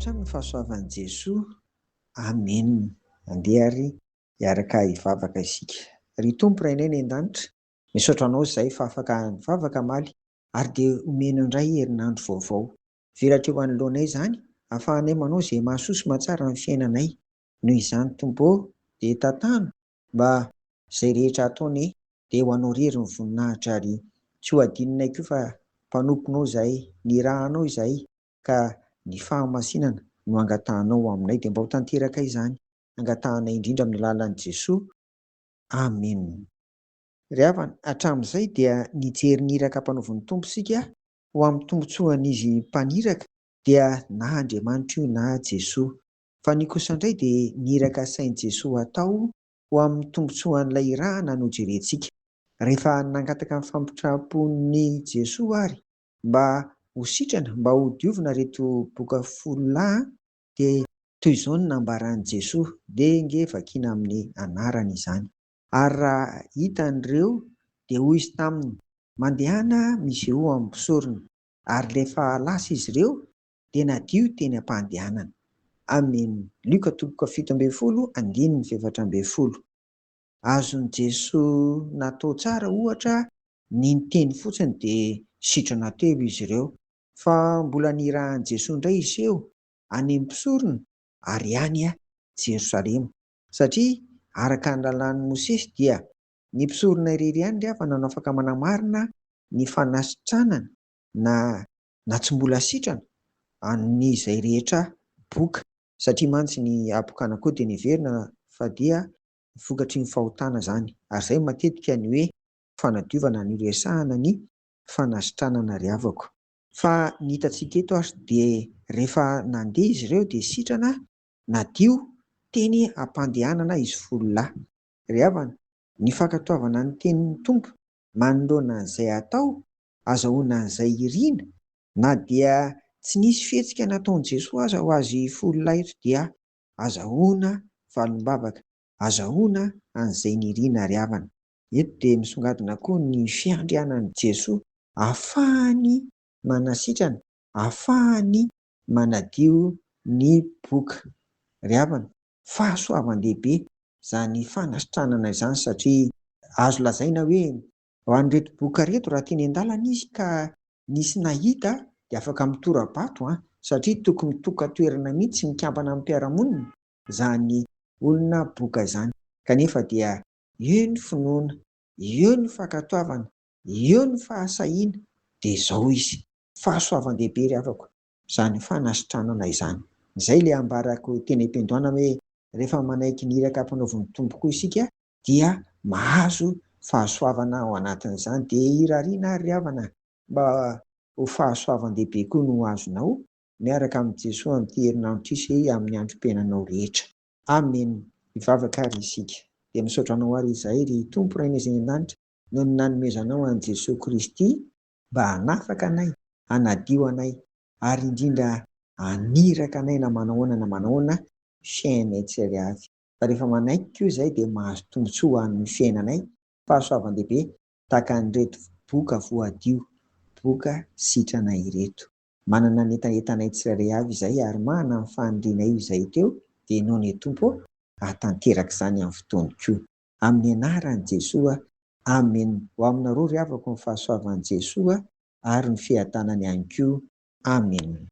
hatrany ny fahasoavan'i Jesoa. Amen. Andeha ary hiaraka hivavaka isika. Ry Tompo Rainay any an-danitra, misaotra Anao izahay fa afaka nivavaka amaly ary dia omenao indray herinandro vaovao. Velatra eo anoloanay izany, ahafahanay manao izay mahasoa sy mahatsara ny fiainanay. Noho izany Tompo ô, dia tantano mba izay rehetra ataonay dia ho Anao irery ny voninahitra ary tsy ho adinonay koa fa mpanomponao izahay, nirahanao izahay ka ny fahamasinana no angatahanao ho aminay dia mba ho tanteraka izany angatahanay indrindra amin'ny alalan'i Jesoa. Amen. Ry havana, hatramin'izay dia nijery ny iraka ampanaovin'ny Tompo isika ho amin'ny tombontsoan'izy mpaniraka dia na Andriamanitra io na Jesoa. Fa ny kosa indray dia ny iraka asain'i Jesoa atao ho amin'ny tombontsoan'ilay irahana no jerentsika. Rehefa nangataka ny fampitram-pon'i Jesoa ary mba ho sitrana, mba ho diovina ireto boka fololahy dia toy izao no nambaran'i Jesoa, dia nge vakiana amin'ny anarany izany. Ary raha hitan'ireo dia hoy Izy taminy, Mandehana misehoa amin'ny mpisorona. Ary rehefa lasa izy ireo dia nadio teny am-pandehanana. Amen. Lioka toko 17 andininy 14. Azon'i Jesoa natao tsara ohatra ny niteny fotsiny dia sitrana teo izy ireo. Fa mbola nirahan'i Jesoa indray hiseho any amin'ny mpisorona ary any Jerosalema. Satria araka ny lalàn'i Mosesy dia ny mpisorona irery ihany ry havana no afaka manamarina ny fanasitranana na na tsy mbola sitrana an'izay rehetra boka. Satria mantsy ny habokana koa dia neverina fa dia vokatry ny fahotana izany. Ary izay matetika ny hoe fanadiovana no iresahana ny fanasitranana ry havako. Fa ny hitantsika eto ary dia rehefa nandeha izy ireo dia sitrana, nadio, teny am-pandehanana izy fololahy. Ry havana, ny fankatoavana ny tenin'ny Tompo manoloana an'izay atao, azahoana an'izay irina, na dia tsy nisy fihetsika nataon'i Jesoa aza ho azy fololahy eto dia azahoana valim-bavaka, azahoana an'izay nirina ry havana. Eto dia misongadina koa ny fiandrianan'i Jesoa ahafahany manasitrana, ahafahany manadio ny boka. Ry havana, fahasoavan-dehibe izany fanasitranana izany satria azo lazaina hoe ho an'ireto boka ireto raha teny an-dalana izy ka nisy nahita dia afaka mitora-bato an, satria tokony mitoka-toerana mihitsy tsy mikambana amin'ny mpiara-monina izany olona boka izany. Kanefa dia eo ny finoana, eo ny fankatoavana, eo ny fahasahiana dia izao izy. Fahasoavan-dehibe ry havako izany fanasitranana izany. Izay ilay ambarako teny am-piandohana hoe rehefa manaiky ny iraka ampanaovin'ny Tompo koa isika dia mahazo fahasoavana ao anatin'izany. Dia irariana ary ry havana mba ho fahasoavan-dehibe koa no ho azonao miaraka amin'i Jesoa amin'ity herinandro ity sy amin'ny androm-piainanao rehetra. Amen. Hivavaka ary isika. Dia misaotra Anao ary izahay ry Tompo Rainay izay any an-danitra noho ny nanomezanao an'i Jesoa Kristy mba hanafaka anay, hanadio anay ary indrindra haniraka anay na manahoana na manahoana fiainanay tsirairay avy. Fa rehefa manaiky koa izahay dia mahazo tombontsoa ho an'ny fiainanay, fahasoavan-dehibe tahaka an'ireto boka voadio, boka sitrana ireto. Manana ny hetahetanay tsirairay avy izahay ary manana ny fanirianay izay teo dia ianao anie Tompo ô hahatanteraka izany amin'ny fotoany koa. Amin'ny anaran'i Jesoa, Amen. Ho aminareo ry havako ny fahasoavan'i Jesoa ary ny fiadanany ihany koa. Amen.